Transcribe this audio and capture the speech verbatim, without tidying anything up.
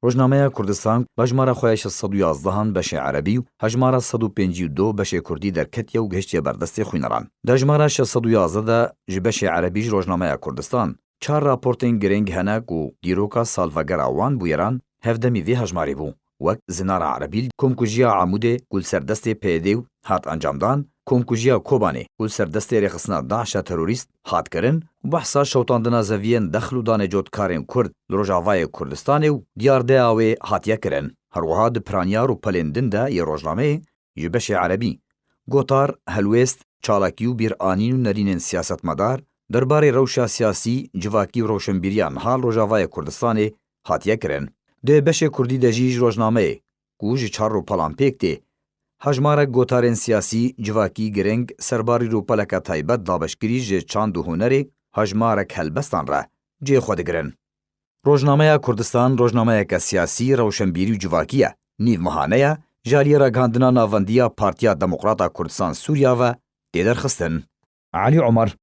Rojnameya Kurdistan bi hejmara xwe ya şeş sed û yazdehan beşê erebî û hejmara sed û pêncî û du beşê kurdî derketiye û gihiştiye ber destê xwîneran. Di hejmara şeş sed û yazdeh de ji beşê erebî ji Rojnameya Kurdistan çar raportên girîng hene ku dîroka salvegera wan bûyeran hevdemî vê hejmarê bû, wek Zinara Erebî, komkujiya Amûdê ku li ser destê P Y D û hat encamdan, komkujiya Kobanê ku li ser destê rêxistina DAIŞa terorîst hat kirin û behsa şewtandina zeviyên dexl û danê cotkarên Kurd li Rojavayê Kurdistanê û diyardeya wê hatiye kirin. Her wiha di piraniya rûpelên din de yê rojnameyê ji beşê erebî, gotar, helwêst, çalakî û bîranîn û nerînên siyasetmedar derbarê rewşa siyasî, civakî û rewşenbîriya niha li Rojavayê Kurdistanê hatiye kirin. Di beşê kurdî de jî ji rojnameyê ku ji çar rûpelan pêk tê, hejmarek gotarên siyasî, civakî, girîng, serbarî rûpeleke taybet dabeşkirî ji çand û hunerê, hejmarek helbestan re cihê xwe digirin. Rojnameya Kurdistan rojnameyeke siyasî, rewşenbîrî û civakî ye. Nîv mehane ye, ji aliyê ragihandina navendî ya Partiya Demokrata Kurdistan Sûriya ve tê derxistin. Elî Omer,